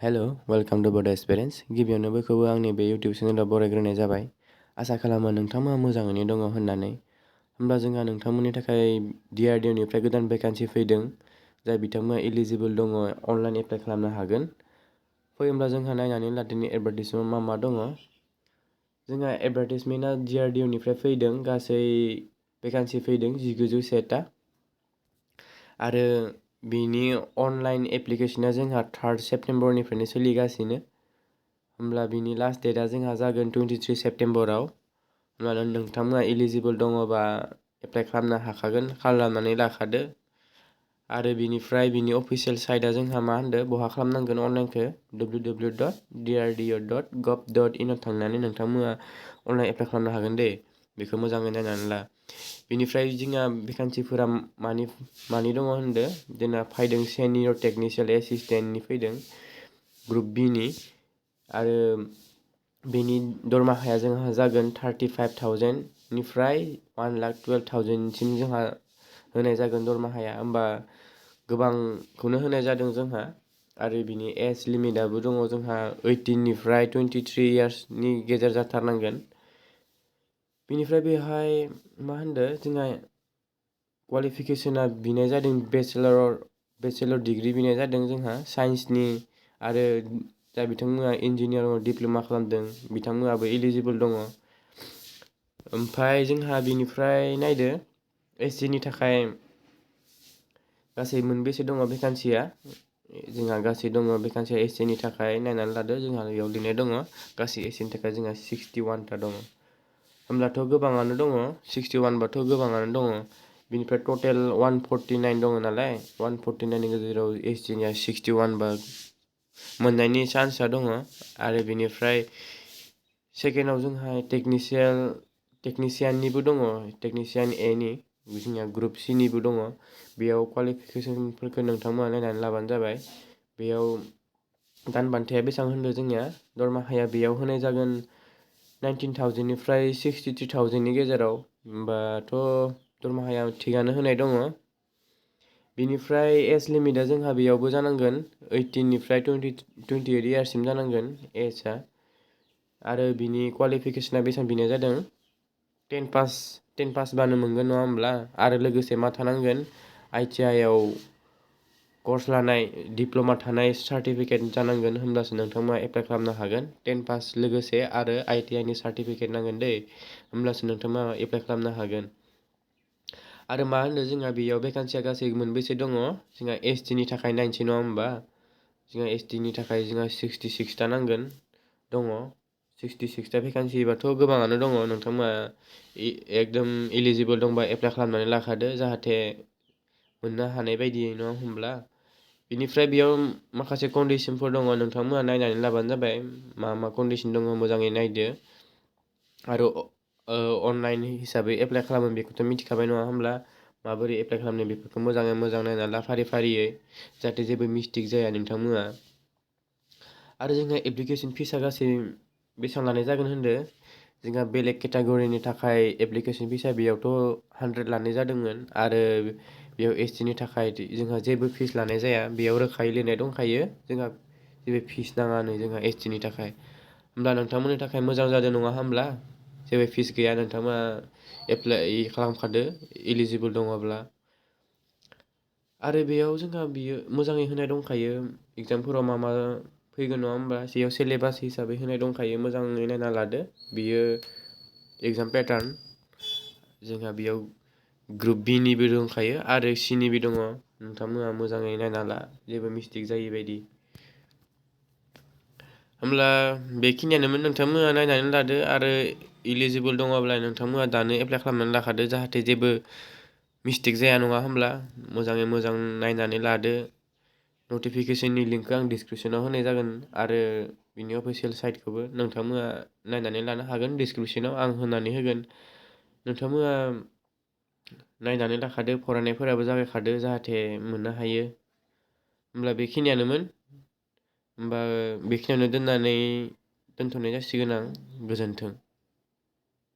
हेल' welcome two बड एसपिरेन्स। गिबियावनो बयखौबो आंनि बे इउटिउब चेनेलाव बरायग्रोनाय जाबाय। आसा खालामो नोंथांमोना मोजाङैनो दङ होननानै। होमब्ला जोंहा नोंथांमोननि थाखाय DRDO निफ्राय गोदान भेकान्सि फैदों। जाय बिथांमोना इलिजिबोल दङ अनलाइन एप्लाइ खालामनो हागोन। फै होमब्ला जोंहा नायनानै लादिनि एडभार्टाइजमेन्ट मा दङ। जोंहा एडभार्टाइजमेन्टआ DRDO निफ्राय फैदों। गासै भेकान्सि फैदों 1901टा। आरो बिनि अनलाइन एप्लिकेशना जोंहा 3 सेप्टेम्बरनिफ्रायनो सोलिगासिनो। होमब्ला बिनि लास्ट डेटआ जोंहा जागोन 23 सेप्टेम्बराव। होमब्ला नोंथांमोना इलिजिबोल दङबा एप्लाइ खालामनो हाखागोन, खालामनानै लाखादो। आरो बिनिफ्राय बिनि अफिसियेल साइटआ जोंहा मा होनदो बहा खालामनांगोन अनलाइनखौ www.drdo.gov.in आव थांनानै नोंथांमोना अनलाइन एप्लाइ खालामनो हागोन दे। बेखौ मोजाङै नायनानै ला। बिनिफ्राय जोंहा भेकान्सिफोरा मानि दङ होनदो जोंना फैदों सेनियर टेकनिशियाल एसिस्टेन्टनि फैदों ग्रुप बिनि। आरो बेनि दरमाहाया जोंहा जागोन 35,000 निफ्राय 1,12,000 सिम जोंहा होनाय जागोन दरमाहाया। होमबा गोबांखौनो होनाय जादों जोंहा। आरो बिनि एज लिमिटआबो दङ जोंहा 18 निफ्राय 23 इयार्सनि गेजेर जाथारनांगोन। बिनिफ्राय बेहाय मा होनदो जोंहा क्वालिफिकेशना बिनाय जादों बेचेलर डिग्री बिनाय जादों जोंहा साइन्सनि। आरो जाय बिथांमोना इन्जिनियारिंआव डिप्ल'मा खालामदों बिथांमोनाबो इलिजिबोल दङ। ओमफ्राय जोंहा बिनिफ्राय नायदो एससिनि थाखाय गासै मोनबेसे दङ भेकान्सिया। जोंहा गासै दङ भेकान्सिया एससिनि थाखाय नायनानै लादो। जोंहा बेयाव लिरनाय दङ गासै एससिनि थाखाय जोंहा 61टा दङ। होमब्लाथ' गोबाङानो दङ 61 बाथ' गोबाङानो दङ। बिनिफ्राय टटेल 149 दङ नालाय 149नि गेजेराव एससिनिया 61 बा मोननायनि चान्सआ दङ। आरो बिनिफ्राय सेकेन्डआव जोंहा टेकनिशियाननिबो दङ। टेकनिशियान एनि जोंनिया ग्रुप सिनिबो दङ। बेयाव क्वालिफिकेसनफोरखौ नोंथांमोना नायनानै लाबानो जाबाय। बेयाव दान बान्थाया बेसेबां होनदों जोंनिया दरमाहाया बेयाव होनाय जागोन 19,000 निफ्राय 63,000नि गेजेराव। होमबाथ' दरमाहाया थिगानो होनाय दङ। बिनिफ्राय एज लिमिटआ जोंहा बेयावबो जानांगोन 18 निफ्राय 28 इयार्ससिम जानांगोन एजआ। आरो बिनि क्वालिफिकेसना बेसेबां बिनाय जादों 10 पास बानो मोनगोन नङा होमब्ला। आरो लोगोसे मा थानांगोन ITI आव कर्स लानाय डिप्ल'मा थानाय सार्टिफिकेट जानांगोन। होमब्लासो नोंथांमोना एप्लाइ खालामनो हागोन। 10 पास लोगोसे आरो ITI नि सार्टिफिकेट नांगोन दै। होमब्लासो नोंथांमोना एप्लाइ खालामनो हागोन। आरो मा होनदों जोंहा बेयाव भेकान्सिया गासै मोनबेसे दङ जोंहा एसटिनि थाखाय नायनोसै नङा होमबा। जोंहा एसटिनि थाखाय जोंहा 66टा नांगोन दङ। 66टा भेकान्सिबाथ' गोबाङानो दङ। नोंथांमोना एकदम इलिजिबोल दंबा एप्लाइ खालामनानै लाखादो जाहाथे मोननो हानाय बायदि नङा होमब्ला। बिनिफ्राय बेयाव माखासे कन्डिसनफोर दङ नोंथांमोना नायनानै लाबानो जाबाय मा कन्डिसन दङ मोजाङै नायदो। आरो अनलाइन हिसाबै एप्लाइ खालामो बेखौथ' मिथिखाबाय नङा होमब्ला। माबोरै एप्लाइ खालामनो बेफोरखौ मोजाङै मोजां नायना ला फारियै जाहाथे जेबो मिस्टेक जाया नोंथांमोना। आरो जोंहा एप्लिकेसन फिसआ गासै बेसेबां लानाय जागोन होनदों जोंहा बेलेग केटागरिनि थाखाय एप्लिकेसन फिसआ बेयावथ' 100 लानाय जादोंमोन। आरो बेयाव एसटिनि थाखाय जोंहा जेबो फिस लानाय जाया। बेयाव रोखायै लिरनाय दंखायो जोंहा जेबो फिस नाङानो जोंहा एसटिनि थाखाय। होमब्ला नोंथांमोननि थाखाय मोजां जादों नङा होमब्ला। जेबो फिस गैया नोंथांमोना एप्लाइ खालामखादो इलिजिबोल दङब्ला। आरो बेयाव जोंहा बियो मोजाङै होनाय दंखायो एगजामफोराव मा फैगोन नङा होमबा। बेयाव सिलेबास हिसाबै होनाय दंखायो मोजाङै नायना लादो। बियो एगजाम पेटार्न जोंहा बेयाव ग्रुप बिनिबो दंखायो आरो सिनिबो दङ। नोंथांमोना मोजाङै नायना ला जेबो मिस्टेक जायै बायदि। होमब्ला बेखिनियानोमोन नोंथांमोना नायनानै लादो। आरो इलिजिबोल दङब्ला नोंथांमोना दानो एप्लाइ खालामनानै लाखादो जाहाथे जेबो मिस्टेक जाया नङा होमब्ला। मोजाङै मोजां नायनानै लादो। नटिफिकेसननि लिंकखौ आं डिसक्रिपसनाव होनाय जागोन। आरो बिनि अफिसियेल साइटखौबो नोंथांमोना नायनानै लानो हागोन डिसक्रिपसनाव आं होनानै होगोन। नोंथांमोना नायनानै लाखादो फरायनायफोराबो जागायखादो जाहाथे मोननो हायो। होमब्ला बेखिनियानोमोन। होमबा बेखिनियावनो दोनथ'नाय जासिगोन आं। गोजोन्थों।